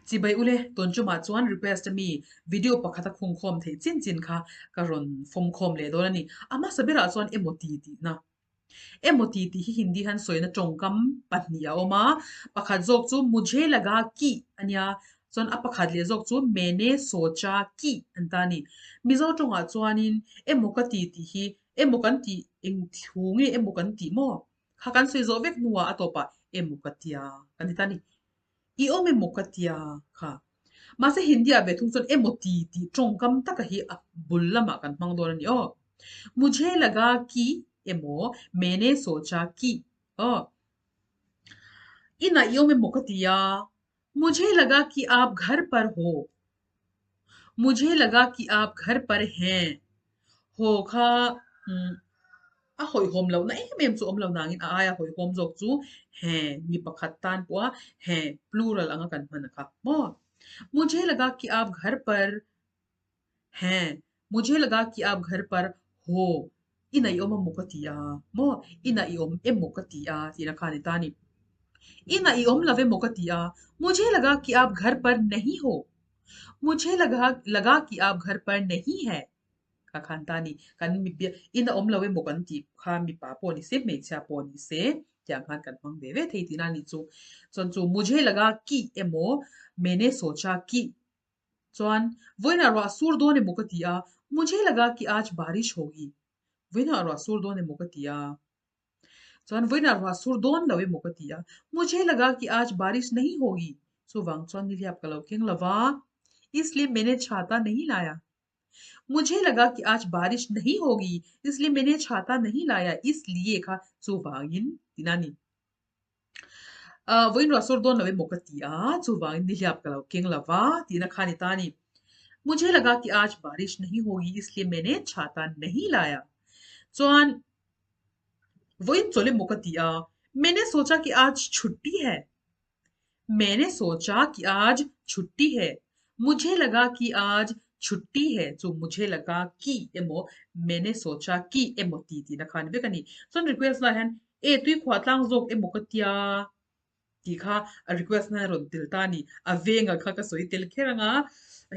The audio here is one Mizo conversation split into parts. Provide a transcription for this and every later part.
Chibai ule, tun chumah chuan request ami video pakhat a khungkhawm theih chin chin kha ka rawn fawmkhawm leh dawn a ni. A hmasa berah chuan emaw ti tihna. Emaw ti tih hi Hindi hian sawina tawngkam pahnih a awm a, pakhat zawk chu Mujhe laga ki a nia, chuan a pakhat leh zawk chu Maine socha ki an ta a ni. Mizo tawngah chuanin emaw ka ti tih hi emaw kan tih eng thu nge emaw kan tih maw? Kha kan sawi zawh vek hnuah a tawpah emaw ka tia kan ti ta a ni. I awm emaw ka tia kha. Mahse Hindi-ah ve thung chuan emaw ti tih tawngkam taka hi a bul lamah kan hmang dawn a ni aw. Mujhe laga ki emaw maine socha ki aw. Inah i awm emaw ka tia Mujhe laga ki aap ghar par ho. Mujhe laga ki aap ghar par hain. Ho kha a hawihhawm lohna em em chu awm lo nangin a aia hawihhawm zawk chu he mi pakhat tan pawha he plural anga kan hman a kha maw. Mujhe laga ki aap ghar par hain, mujhe laga ki aap ghar par ho, inah i awm a maw ka ti a maw, inah i awm emaw ka ti a tihna kha a ni ta a ni. Inah i awm lo emaw ka ti a, mujhe laga ki aap ghar par nahi ho, mujhe laga laga ki aap ghar par nahi hai. Kha khan ta ni, kan mi bia in a awm lo emaw kan tih kha mipa pawh ni se hmeichhia pawh ni se tiang khan kan hmang ve ve thei tihna a ni chu. Chuan chu mujhe laga ki emaw maine socha ki chuan vawiinah ruah sur dawn emaw ka ti a, mujhe laga ki aaj barish hogi vawiinah ruah sur dawn emaw ka ti a. Chuan vawiinah ruah sur dawn lo emaw ka ti a, mujhe laga ki aaj barish nahi hogi chuvang chuan nihliap ka lo keng lova, isliye maine chhata nahi laya. Mujhe laga ki aaj barish nahi hogi isliye maine chhata nahi laya isliye kha chuvangin tina ni. Vawiin ruah sur dawn lo emaw ka ti a, chuvangin nihliap ka lo keng lova tihna kha ni ta a ni. Mujhe laga ki aaj barish nahi hogi isliye maine chhata nahi laya. Chuan vawiin chawlh emaw ka ti a, maine socha ki aaj chhutti hai. Maine socha ki aaj chhutti hai, mujhe laga ki aaj chhutti hai chu mujhe laga ki emaw maine socha ki emaw ti tihna kha a ni vek a ni. Chuan request lai hian e tui khuah tlang zawk emaw ka tia tih kha a request na rawn tel ta a ni. A venga kha ka sawi tel kher anga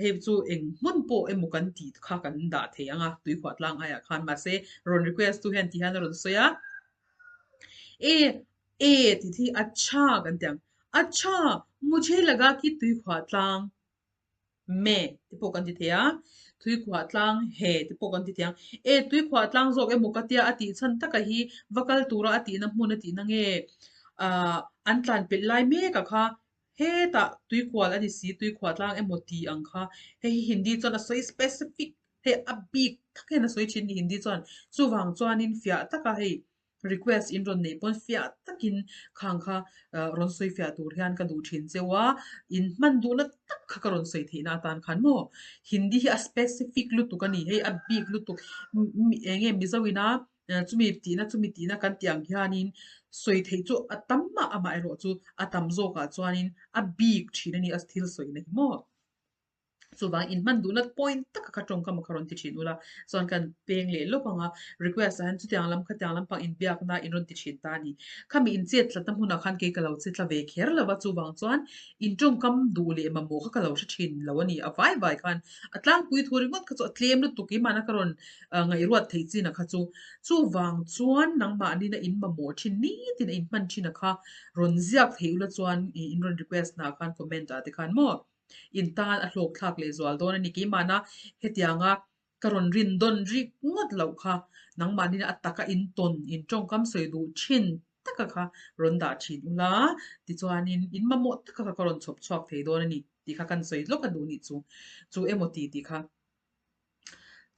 hei chu eng hmun pawh emaw kan tih kha kan dah thei anga tui khuah tlang aiah khan mahse rawn request tu hian ti hian a rawn sawi a e E tih hi achha kan ti ang. Achha, mujhe laga ki tuikhuah tlang me te pawh kan ti thei a, tuikhuah tlang he te pawh kan ti thei ang. E tuikhuah tlang zawk emaw ka tia a tih chhan taka hi va kal tura a tihna hmun a tihna nge ah an tlan pelh lai mek a kha hetah tuikual a ni si tuikhuah tlang emaw tih ang kha hei hi Hindi chuan a sawi specific hei a bik tak hian a sawi thin a ni Hindi chuan. Chuvang chuanin fiah taka hei Request in rawn neih pawn fiah takin khang kha rawn sawi fiah tur hian ka duh thin cheu a, in hman duhna tak kha ka rawn sawi theihna atan khan maw Hindi hi a specific lutuk a ni, hei a bik lutuk eng nge Mizo ina chumi tihna chumi tihna kan tih ang hianin sawi theih chu a tam mah amaherawh chu a tam zawkah chuanin a bik thin a ni a thil sawina hi maw. Chuvang in hman duhna point taka kha tawngkam kha rawn ti thin ula, chuan kan peng leh lawk ang a, request ah hian chutiang lam khatiang lampang inbiakna in rawn ti thin ta a ni. Khami in chet tlatna hmunah khan kei ka lo che tla ve kher lo va, chuvang chuan in tawngkam duh leh mamawh kha ka lo hre thin lo a ni. A vai vai khan a tlangpui thu ringawt kha chu a tlem lutuk keimahna ka rawn ngaihruat theih chin a kha chu. Chuvang chuan nangmahni na in mamawh thin nitin a in hman thin a kha rawn ziak theih ula chuan in rawn request na ah khan comment ah te khan maw. In tan a hlawk thlak leh zual dawn a ni. Keimahna hetianga ka rawn rin dawn rik ngawt loh kha nangmahni a taka in tawn, in tawngkam sawi duh thin taka kha rawn dah thin ula, tichuanin in mamawh taka kha ka rawn chhawp chhuak thei dawn a ni tih kha kan sawi lawk a duh nih chu. Chu emaw ti tih kha.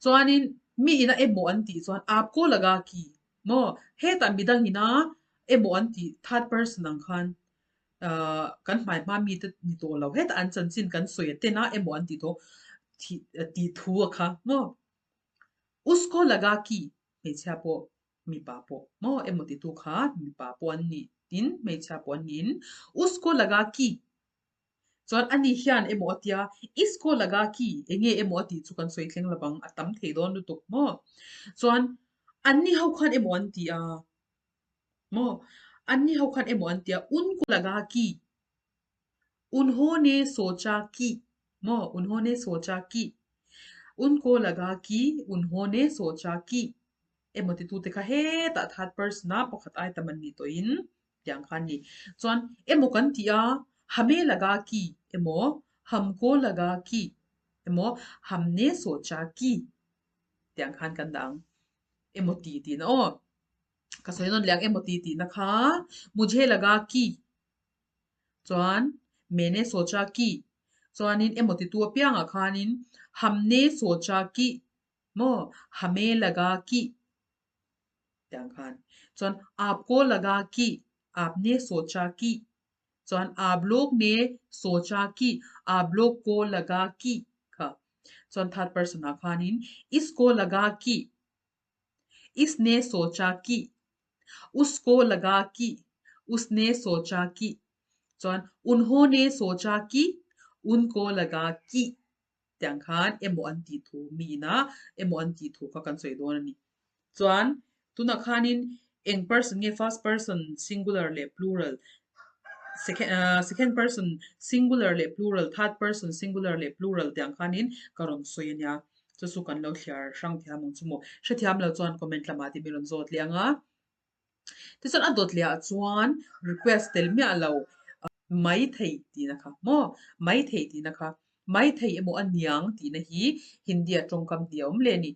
Chuanin mi ina emaw an tih chuan aapko laga ki maw? Hetah midang ina emaw an tih third person ang khan ahh kan hmai hma mite ni tawh lo hetah an chanchin kan sawi a ten a emaw an tih tawh thih tih thu a kha maw? Usko laga ki hmeichhia pawh mipa pawh maw emaw titu kha mipa pawh an nih tin hmeichhia pawh an niin usko laga ki Chuan ani hian emaw a tia, Isko laga ki enge emaw a tih chu kan sawi thleng lovang, a tam thei dawn lutuk maw? Chuan anni ho khan emaw an ti a maw? Anni ho khan emaw an ti a, Unko laga ki? Unhone socha ki maw unhone socha ki unko laga ki unhone socha ki emaw titute kha hetah third person a pakhat ai tam an nih tawhin tiang kha a ni. Chuan emaw kan tih a hame laga ki emaw hamko laga ki emaw hamne socha ki tiang khan kan dah ang emaw ti tihna aw. Ka sawi nawn leh ang emaw ti tihna kha mujhe laga ki chuan mene socha ki chuanin emaw titu apiangah khanin hamne socha ki maw hame laga ki tiang khan chuan aapko laga ki aapne socha ki chuan aap log ne socha ki aap log ko laga ki kha chuan third person ah khanin isko laga ki Isne socha ki, usko laga ki, usne socha ki chuan unhone socha ki, unko laga ki tiang khan emaw an tih thu miin a emaw an tih thu kha kan sawi dawn a ni. Chuan tunah khanin eng person nge first person singular leh plural second ah second person singular leh plural third person singular leh plural tiang khanin ka rawn sawi a nia. Chu chu kan lo thliar hrang thiam ang chu maw. Hrethiam lo chuan comment lamah te min rawn zawt leh ang a. Tichuan a dawt leh ah chuan request tel miah lo mai thei tihna kha maw mai thei tihna kha mai thei emaw a niang tihna hi Hindi ah tawngkam tih a awm leh a ni.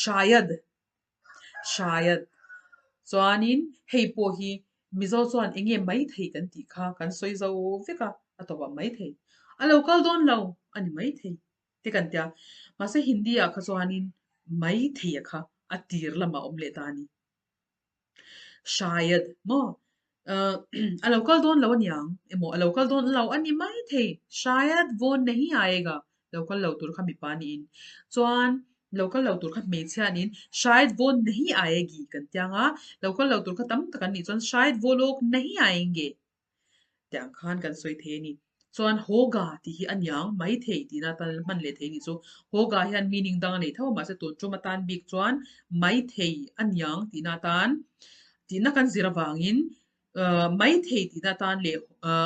Shayad Shayad chuanin hei pawh hi Mizo chuan eng nge mai thei kan tih kha kan sawi zo vek a, a tawpah mai thei. A lo kal dawn lo a ni mai thei. Te kan tia. Mahse Hindi ah kha chuanin mai thei a kha a tir lamah a awm leh ta a ni. Shayad maw? A lo kal dawn lo a niang emaw a lo kal dawn lo a ni mai thei. Shayad wo nahi aayega lo kal lo tur kha mipa niin chuan lo kal lo tur kha hmeichhia niin shayad wo nahi aayegi kan tia ang a, lo kal lo tur kha tam tak an nih chuan shayad wo log nahi aayenge. Tiang khan kan sawi thei a ni. Chuan Hoga tih hi a niang mai thei tihna atan hman leh thei a nih chu. Hoga hian meaning dang a nei tho a, mahse tun tum atan bik chuan mai thei a niang tihna atan tihna kan zir avangin mai thei tihna atan leh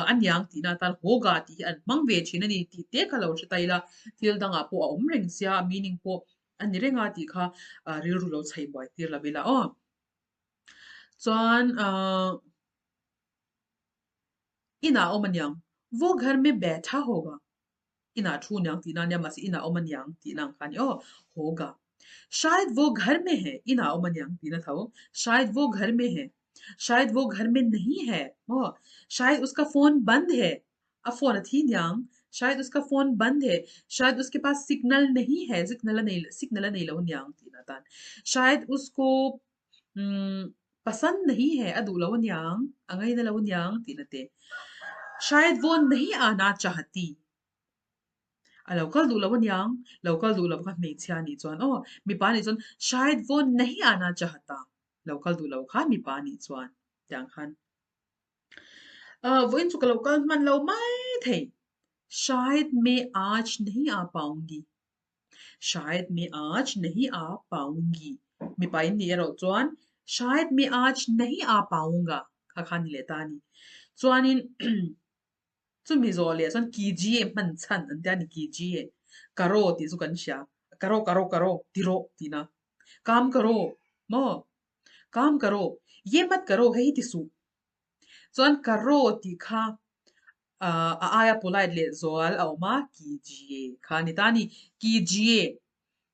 a niang tihna atan Hoga tih hi an hmang ve thin a ni tih te kha lo hre ta ila thil dangah pawh a awm reng sia a meaning pawh a ni reng a tih kha rilru lo chhaih buai tir lo ila aw. Chuan ahh. Inah awm a niang. Wo ghar mein baitha hoga. Inah thu niang tihna ania mahse inah awm a niang tihna ang kha a ni aw. Hoga. Shayad wo ghar mein hai. Inah awm a niang tihna tho. Shayad wo ghar mein hai. Shayad wo ghar mein nahi hai. Maw. Shayad uska phone band hai. A phone a thi niang. Shayad uska phone band hai. Shayad uske paas signal nahi hai. Signal a nei signal a nei lo niang tihna tan. Shayad usko Umm pasand nahi hai a duh lo aniang, a ngaina lo aniang tihna te. Shayad wo nahi aana chahati a lo kal duh lo aniang, lo kal duh lo kha hmeichhia anih chuan aw mipa anih chuan shayad wo nahi aana chahata lo kal duh lo kha mipa anih chuan tiang khan. Ahh vawiin chu ka lo kal hman lo mai thei shayad main aaj nahi aa paungi. Shayad main aaj nahi aa paungi. Mipa in nih erawh chuan Shayad main aaj nahi aa paunga kha kha ni leh ta a ni. Chuanin chumi zawh leh chuan kijiye hman chhan an tia ni kijiye. Karo tih chu kan hria. Karo karo karo ti rawh tihna. Kaam karo maw? Kaam karo. Ye mat karo hei hi ti suh. Chuan karo tih kha a aia polite leh zual a awm a, kijiye kha a ni ta a ni. Kijiye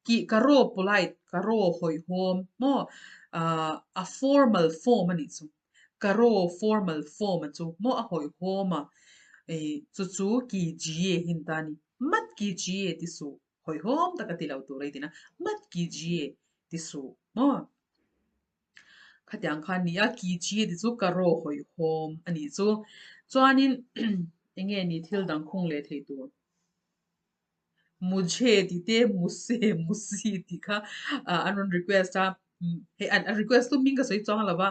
tih karo polite, karo hawihhawm maw a formal form a nih chu. Karo formal form a chu maw a hawihhawm a, chu chu kijiye hi a ni ta a ni. Mat kijiye ti suh, hawihhawm taka ti lo tur a i ti na, mat kijiye ti suh maw. Khatiang khan ni a, kichi ti chu ka raw hawihhawm a nih chu. Chuanin eng nge ni thil dang khung leh thei tur? Mujhe tih te, muse, musi tih kha an rawn request a. Hei an request tu hming ka sawi chuang lo va,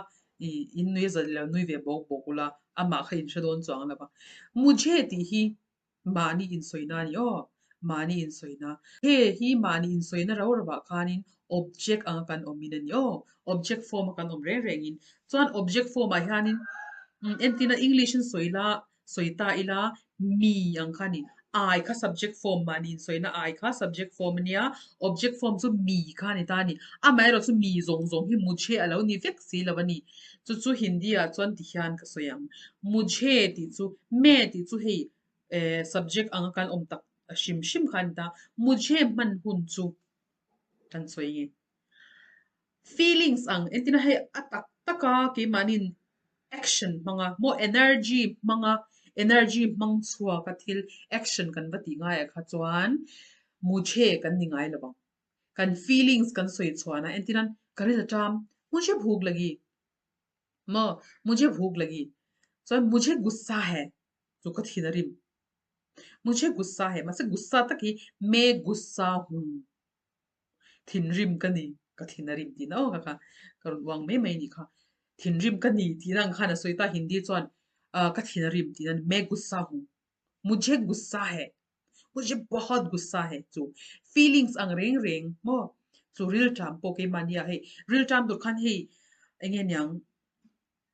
ih in nui zat lo nui ve bawk bawk ula, amah kha in hre dawn chuang lo va. Mujhe tih hi Mahni insawina a ni aw, mahni insawina. He hi mahni insawina rau rauah khanin object anga kan awmin a ni aw, object form a kan awm reng rengin. Chuan object form ah hianin entina English in sawi la. Sawi ta ila, mi ang kha a ni. I kha subject form mahni insawina I kha subject form a nia, object form chu mi kha a ni ta a ni. Amaherawhchu mi zawng zawng hi mujhe a lo ni vek si lo a ni. Chu chu Hindi ah chuan ti hian ka sawi ang. Mujhe tih chu me tih chu hei eh subject anga kan awm tak hrim hrim kha a ni ta. Mujhe hman hun chu kan sawi nge. Feelings ang entina hei a tak tak a keimahniin action hmanga maw energy hmanga energy hmang chhuak a thil action kan va tih ngaiah kha chuan mujhe kan ni ngai lo ang. Kan feelings kan sawi chhuahna entina ka ril a ṭam mujhe bhuk lagi maw mujhe bhuk lagi chuan mujhe gussa hai chu ka thin a rim mujhe gussa hai mahse gussa tak hi me gussa hu. Thinrim ka ni, ka thin a rim tihna aw ka kha ka rawn uang mai mai a nih kha. Thinrim ka ni tihna ang khan a sawi ta Hindi chuan ah ka thin a rim tihna a ni main gussa hu, mujhe gussa hai, mujhe bahut gussa hai chu feelings ang reng reng maw chu rilṭam pawh keimahnia hei rilṭam tur khan hei eng nge niang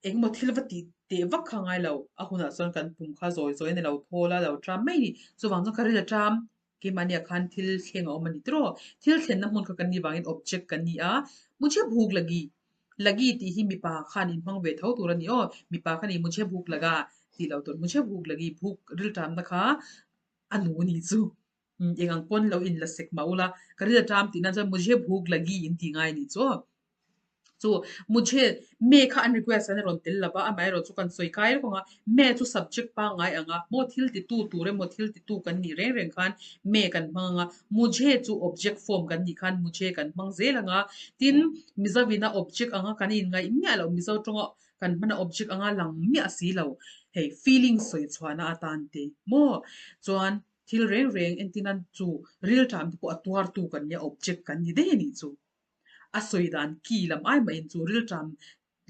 Engemaw thil va tih teh vak kha ngai lo, a hunah chuan kan pum kha zawi zawi a ni lo, thawl a lo ṭam mai a ni. Chuvang chuan ka ril a ṭam, keimahniah khan thil thleng a awm a ni tiraw? Thil thlenna hmun kha kan nih vangin object kan ni a, Mujhe bhuk lagi, lagi tih hi mipa khan inhmang ve tho tur a ni aw, mipa kha ni mujhe bhuk laga tih loh tur, mujhe bhuk lagi, bhuk ril ṭamna kha a nu a nih chu. Eng ang pawn lo inla sek mah ula, ka ril a ṭam tih nan chuan mujhe bhuk lagi in tih ngai a nih chu aw. Chu mujhe me kha an request an rawn tel lova, amaherawh chu kan sawi kai reng a, me chu subject pangngai ang a, maw thil titu tur emaw thil titu kan nih reng reng khan me kan hmang ang a, mujhe chu object form kan nih khan mujhe kan hmang zel ang a, tin Mizo ina object anga kan inngaih miah loh Mizo tawnga kan hmana object anga lang miah si lo hei feeling sawi chhuahna atan te maw chuan thil reng reng entin a chu rilṭam te pawh a tuartu kan nia object kan ni daih a nih chu. A sawi dan ki lam ai mahin chu rilṭam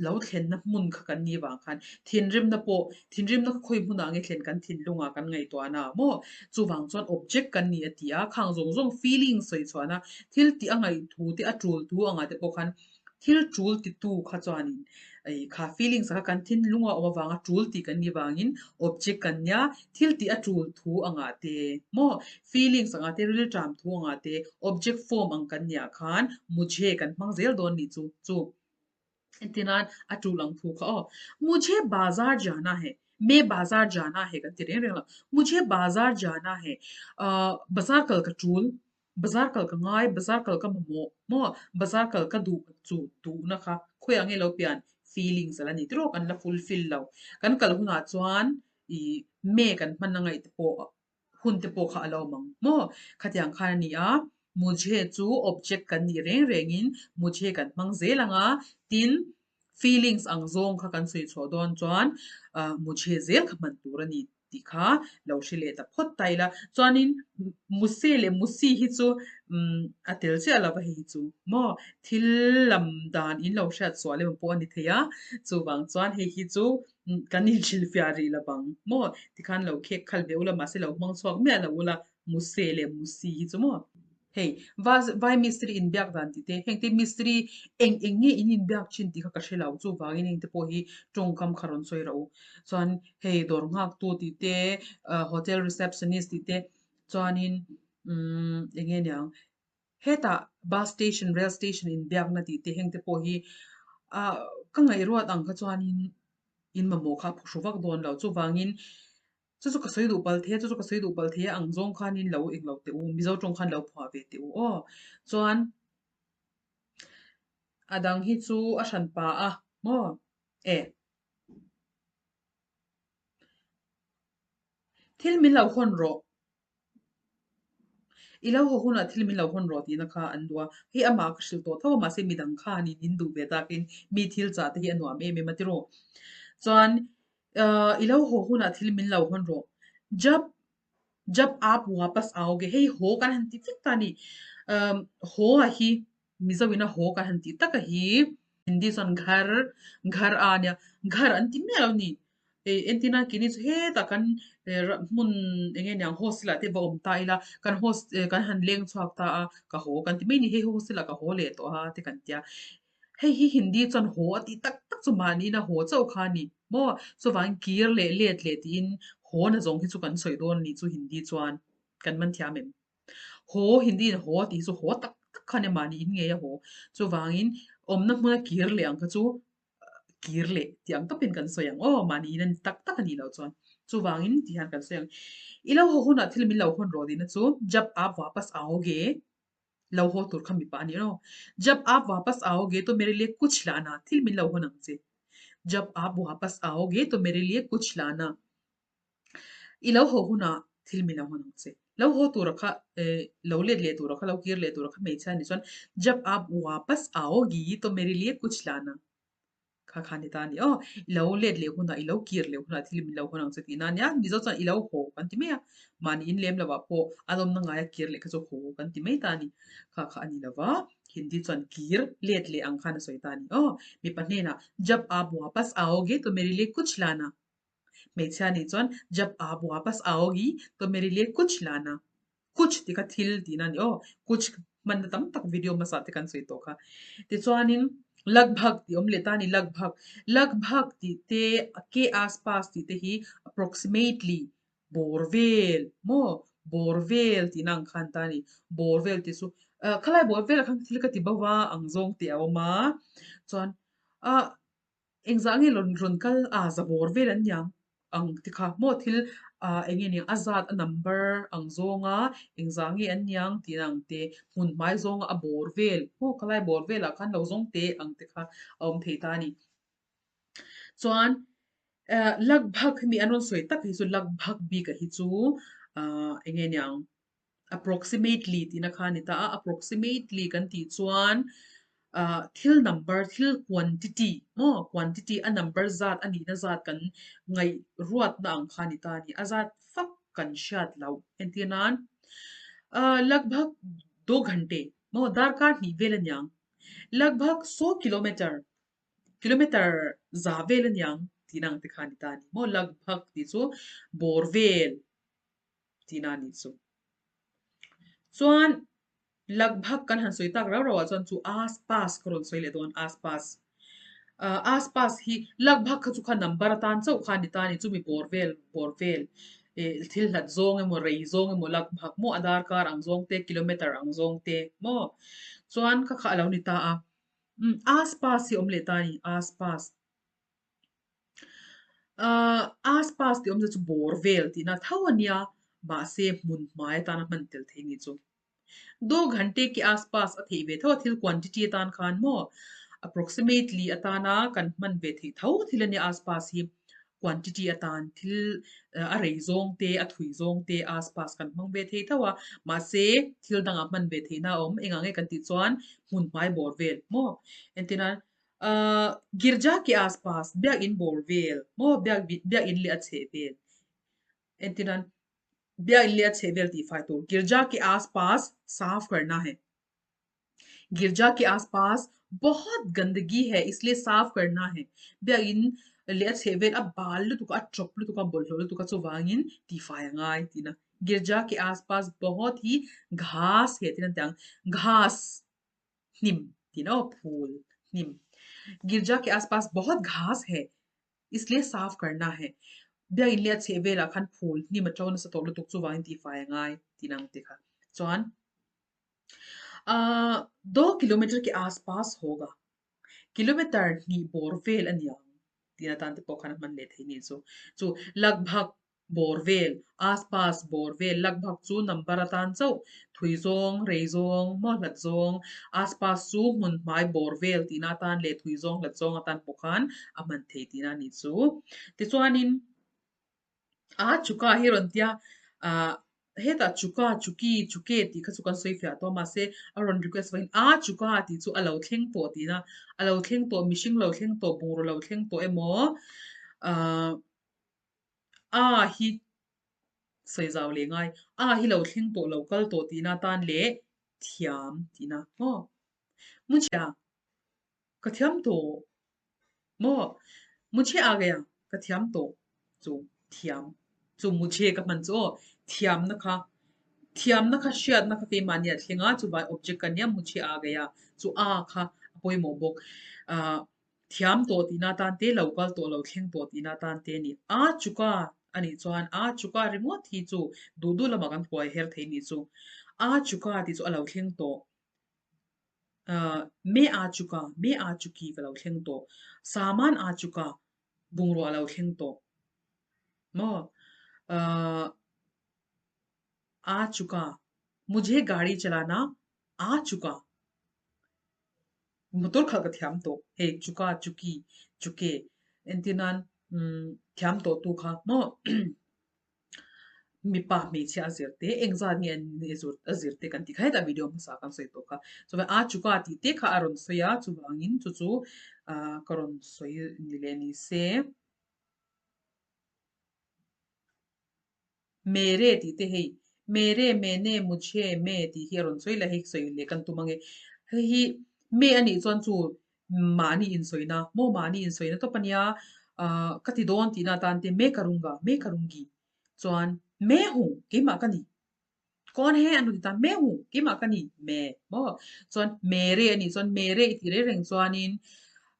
lo thlenna hmun kha kan nih vang khan thinrimna pawh thinrimna kha khawi hmunah nge thlen kan thinlungah kan ngaihtuahna maw? Chuvang chuan object kan ni a ti a, khang zawng zawng feeling sawi chhuahna thil tih a ngaihthu te a ṭul thu angah te pawh khan Thil ṭul titu kha chuanin ih kha feelings kha kan thinlung a awm avanga ṭul tih kan nih vangin object kan nia, thil tih a ṭul thu angah te maw feelings angah te rilṭam thu angah te object form ang kan nih ah khan mujhe kan hmang zel dawn nih chu chu entirnan a ṭul ang thu kha aw mujhe bazar jana hai me bazar jana hai kan ti reng reng lo mujhe bazar jana hai ah bazar kal ka ṭul. Bazar kal ka ngai, bazar kal ka mamawh maw, bazar kal ka duh chu duhna kha khawiah nge lo pian feelings a la ni tiraw kan la fulfill lo. Kan kal hunah chuan ih me kan hman a ngaih te pawh hun te pawh kha a lo awm ang maw. Khatiang khan a ni a, mujhe chu object kan nih reng rengin mujhe kan hmang zel ang a, tin feelings ang zawng kha kan sawi chhuah dawn chuan ah mujhe zel kha hman tur a ni. tih kha lo hre leh ta phawt ta ila. Chuanin Muse leh Musi hi chu umm a tel chiah lo va hei hi chu maw thil lam dan in lo hriat sual emaw pawh a ni thei a, chuvang chuan hei hi chu kan inhrilhfiah rih lo vang maw tikhan lo khek khal ve ula mahse lo hmang chhuak miah lo ula Muse leh Musi hi chu maw. Hei, vai mistiri inbiak dan tih te, heng te mistiri eng eng nge in inbiak thin tih kha ka hre lo, chuvangin heng te pawh hi tawngkam kha rawn sawi rawh u. Chuan hei dawr nghaktu tih te, hotel receptionist tih te, chuanin umm eng nge niang, hetah bus station, rail station inbiakna tih te heng te pawh hi ah ka ngaihruat ang kha chuanin in mamawh kha a phuhru vak dawn lo, chuvangin Chu chu ka sawi duh pal thei a, chu chu ka sawi duh pal thei a ang zawng khanin lo eng lo teh u, Mizo tawng khan lo phuah ve teh u aw. Chuan a dang hi chu a hran pa a maw? E. Thil min lo hawn rawh. I lo haw hunah thil min lo hawn rawh tihna kha an duh a, hei amah ka hrilh tawh tho a mahse midang khanin in duh ve takin mi thil chah te hi a nuam em em a tiraw. Chuan Ahh i lo haw hunah thil min lo hawn rawh. Jab jab aap wapas aaoge hei haw kan han ti vek ta a ni. Umm haw a hi Mizo ina haw kan han tih tak a hi Hindi chuan ghar ghar a nia ghar an ti miah lo a ni. Ih entir nan keini chu hetah kan hmun eng nge niang hostel ah te va awm ta ila kan hostel kan han leng chhuak ta a ka haw kan ti mai a ni hei hostel ah ka haw leh tawh a te kan tia. Hei hi Hindi chuan haw a tih tak tak chu mahniin a haw chauh kha a ni maw? Chuvangin kir leh let leh tiin haw na zawng hi chu kan sawi dawn a nih chu Hindi chuan kan man thiam em? Haw, Hindi in haw a tih hi chu haw tak tak kha a ni mahni in ngei a haw. Chuvangin awmna hmuna kir leh ang kha chu kir leh tih ang tawpin kan sawi ang aw, mahni in a ni tak tak a nih loh chuan. Chuvangin tih hian kan sawi ang. I lo haw hunah thil min lo hawn rawh tihna chu jab aap wapas aaoge lo haw tur kha mipa a ni aw. Jab aap wapas aaoge to mere liye kuch laana thil min lo hawn ang che. Jab aap wapas aaoge to mere liye kuch laana I lo haw hunah thil min lo hawn ang che. Lo haw tura kha eh lo let leh tura kha lo kir leh tura kha hmeichhia a nih chuan Jab aap wapas aaogi to mere liye kuch laana kha kha a ni ta a ni aw. I lo let leh hunah i lo kir leh hunah thil min lo hawn ang che tihna a nia. Mizo chuan i lo haw kan ti mai a, mahni in lem lovah pawh a lawmna ngaia kir leh kha chu haw kan ti mai ta a ni. Kha kha a ni lova, Hindi chuan kir let leh ang khan a sawi ta a ni aw. Mipa hnenah Jab aap wapas aaogi to mere liye kuch laana Hmeichhia nih chuan Jab aap wapas aaogi to mere liye kuch laana. Kuch tih kha thil tihna a ni aw. Kuch hmanna tam tak video hmasa te kan sawi tawh kha. Tichuanin lagbhag tih awm leh ta a ni lagbhag. Lagbhag tih te ke aaspaas tih te hi approximately bawr vel maw bawr vel tihna ang khan ta a ni. Bawr vel tih chu khalai bawr velah khan thil ka ti bo va ang zawng tih a awm a. Chuan ah Engzah nge rawn rawn kal a za bawr vel an niang ang ti kha maw thil ah eng nge niang a zat a number ang zawnga engzah nge an niang tih ang te hmun hmai zawnga a bawr vel maw khalai bawr velah khan lo zawng teh ang te kha a awm thei ta a ni. Chuan eh lagbhag hemi an rawn sawi tak hi chu lagbhag bik ah hi chu ah eng nge niang Approximately tihna kha a ni ta a, approximately kan tih chuan ah thil number thil quantity maw quantity a number zat a nihna zat kan ngaih ruatna ang kha a ni ta a ni, a zat fak kan hriat loh entir nan ah lagbhag do ghante maw darkar hnih vel a niang lagbhag saw kilometer kilometer za vel a niang tihna ang te kha a ni ta a ni maw lagbhag tih chu bawr vel. tihna a nih chu. Chuan lagbhag kan han sawi tak rau rauah chuan chu aas paas ka rawn sawi leh dawn aas paas. Ahh aas paas hi lagbhag kha chu kha number atan chauh kha a ni ta a ni chumi bawr vel bawr vel eh thil hlat zawng emaw rei zawng emaw lagbhag maw a darkar ang zawng te kilometer ang zawng te maw chuan kha kha a lo ni ta a. Umm aas paas hi a awm leh ta a ni aas paas. Ahh aaspaas tih awmzia chu bawr vel tihna tho a nia, mahse hmun hmai atana hman tel thei ni chu. Do ghante ke aaspaas a theih ve tho a, thil quantity atan khan maw approximately atana kan hman ve theih tho thil a nia aaspaas hi quantity atan thil a rei zawng te a thui zawng te aaspaas kan hmang ve thei tho a, mahse thil dangah hman ve theihna a awm engah nge kan tih chuan hmun hmai bawr vel maw entirnan Ahh girja ke aas paas biakinn bawr vel maw biak biakinn leh a chheh vel entirnan biakinn leh a chheh vel tih fai tur girja ke aas paas saaf karna hai girja ke aas paas bahut gandagi hai isliye saaf karna hai biakinn leh a chheh vel a bal lutuk a a tawp lutuk a bawlhhlawh lutuk a chuvangin tih fai a ngai tihna girja ke aas paas bahut hi ghas he tiin an ti ang ghas. hnim tih na aw phul hnim girja ke aas paas bahut ghas hai isliye saaf karna hai biakinn leh a chheh velah khan phul hnim a to nasa tawh lutuk chuvangin tih fai a ngai tih na ang te kha chuan ahh do kilometer ke aas paas hoga kilometer hnih bawr vel a ni ang tih na tan te pawh khan a hman leh thei ni chu chu lagbhag bawr vel, aaspaas bawr vel, lagbhag chu number atan chauh, thui zawng, rei zawng, maw hlat zawng, aaspaas chu hmun hmai bawr vel tihna atan leh thui zawng hlat zawng atan pawh khan a hman thei tihna a nih chu. Tichuanin a chuka hi rawn tia ah hetah chuka, chuki, chuke tih kha chu kan sawi fiah tawh a mahse a rawn request vahin a chuka tih chu a lo thleng tawh tihna, a lo thleng tawh mihring lo thleng tawh bungraw lo thleng tawh emaw ah A hi sawi zau leh ngai. A hi lo thleng tawh lo kal tawh tihna atan leh thiam tihna maw? Mujhe ka thiam tawh maw? Mujhe a gaya ka thiam tawh chu thiam chu mujhe ka hman chu aw thiamna kha thiamna kha hriatna kha keimahni a thleng a chuvai object ka nia mujhe a gaya chu a kha. pawimawh bawk. Ahh thiam tawh tihna atan te, lo kal tawh lo thleng tawh tihna atan te a ni. A chuka a nih chuan a chuka ringawt hi chu duh duh lamah kan huai her thei nih chu. A chuka tih chu a lo thleng tawh. Ahh me a chuka, me a chuki ka lo thleng tawh. Saman a chuka bungrua a lo thleng tawh. Maw? Ahh aa chuka, mujhe gaadi chalana aa chuka. Motor khalh ka thiam tawh, hei chuka, chuki, chuke entir nan umm thiam tawh tu kha maw mipa hmeichhia a zir te, engzat nge an nih a zir te kan tih kha hetah video hmasa kan sawi tawh kha. Chuan aa chuka tih te kha a rawn sawi a, chuvangin chu chu ah ka rawn sawi ni leh ni se. Mere tih te hei, Mere, Mene, Mujhe, Me tih hi a rawn sawi leh a, hei sawi leh kan tum ange. Hei hi Me a nih chuan chu mahni insawina, maw mahni insawina tawp a nia, ah ka ti dawn tihna atan te Me karunga, Me karungi chuan Me hu, keimah ka ni. Kawn he an rawn ti ta, Me hu, keimah ka ni, Me maw? Chuan Mere a nih chuan Mere i tih reng reng chuanin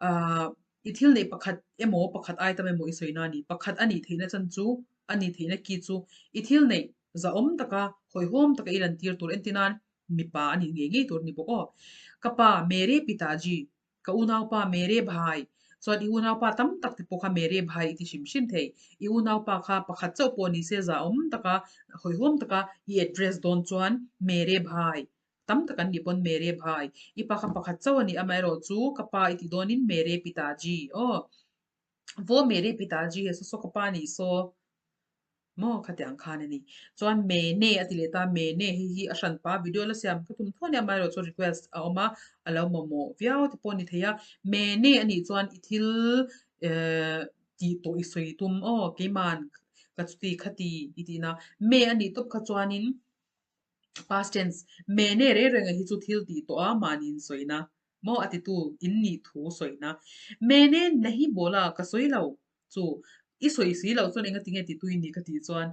ah i thil neih pakhat emaw pakhat ai tam emaw i sawina a ni. Pakhat a nih theihna chan chu a nih theihna ki chu i thil neih zahawm taka hawihhawm taka i lantir tur entir nan mipa a nih ngei ngei tur a ni bawk aw. Ka pa Mere Pitaji Ka unaupa Mere Bhai chuan i unaupa tam tak te pawh kha Mere Bhai i ti hrim hrim thei. I unaupa kha pakhat chauh pawh ni se zahawm taka hawihhawm taka i address dawn chuan Mere Bhai tam tak an nih pawn Mere Bhai. I pa kha pakhat chauh a ni amaherawh chu ka pa i ti dawnin Mere Pitaji aw. Vaw Mere Pitaji he saw saw ka pa nih saw. Maw khatiang khan a ni. Chuan Mene a ti leh ta, Mene hei hi a hran pa video la siam ka tum tho ania amaherawh chu request a awm a, a lo mamawh viau te pawh a ni thei a. Mene a nih chuan i thil eh tih tawh i sawi tum aw keiman ka chuti khati i tih na. Me a nih tawp kha chuanin past tense Mene reng reng hi chu thil tih tawh a mahni insawi na maw a titu in nih thu sawi na. Mene nahi bola ka sawi lo Chu, i sawi si loh chuan enga tinge titu i nih ka tih chuan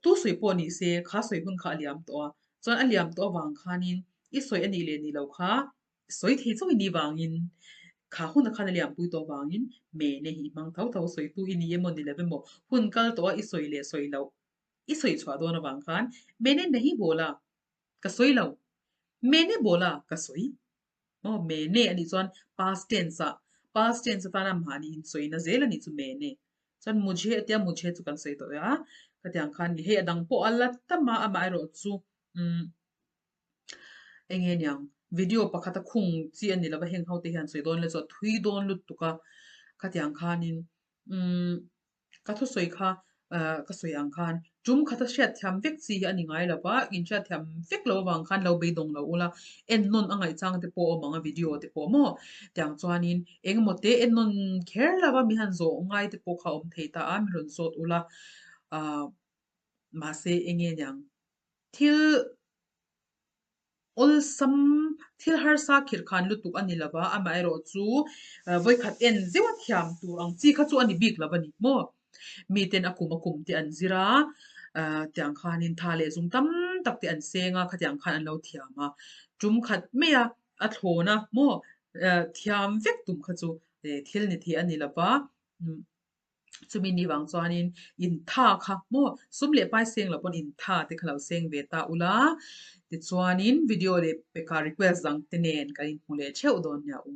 tu sawi pawh ni se kha sawi hun kha a liam tawh a, chuan a liam tawh avang khanin i sawi a nih leh nih loh kha sawi thei chauh i nih vangin kha huna khan a liam pui tawh avangin mene hi i hmang tho tho sawi tu i ni emaw ni lo emaw hun kal tawh a i sawi leh sawi loh i sawi chhuah dawn avang khan mene nahi bola ka sawi lo mene bola ka sawi. Maw mene a nih chuan past tense ah past tense atana mahni insawina zel a nih chu mene. Chuan mujhe a tia mujhe chu kan sawi tawh a, khatiang khan ni hei a dang pawh a la tam a amaherawh chu umm eng nge niang video pakhat a khung chi a ni lova heng ho te hian sawi dawn le chu a thui dawn lutuk a khatiang khanin umm Ka thusawi kha ka sawi ang khan tum khata hriatthiam vek chi hi a ni ngai lo va, in hriatthiam vek lo avang khan lo beidawng lo ula, ennawn a ngaihchang te pawh a awm ang a video te pawh maw? Tiang chuanin engemaw te ennawn kher lova mi han zawh ngai te pawh kha a awm thei ta a, mi rawn zawt ula, ah mahse enge niang thil Awlsam thil harsa khirh khan lutuk a ni lo va, amaherawh chu vawikhat en zeuh a thiam tur ang chi kha chu a ni bik lo a ni maw? Miten a kum a kum te an zir a, tiang khanin tha leh zung tam tak te an seng a, khatiang khan an lo thiam a, tum khat mai a, a thlawn a maw? Thiam vek tum kha chu thil ni thei a ni lo va. Chumi ni vang chuanin in tha kha maw sum leh pai seng lo pawn in tha te kha lo seng ve ta ula tichuanin video leh peka request dang te nen kan inhmu leh theuh dawn nia u.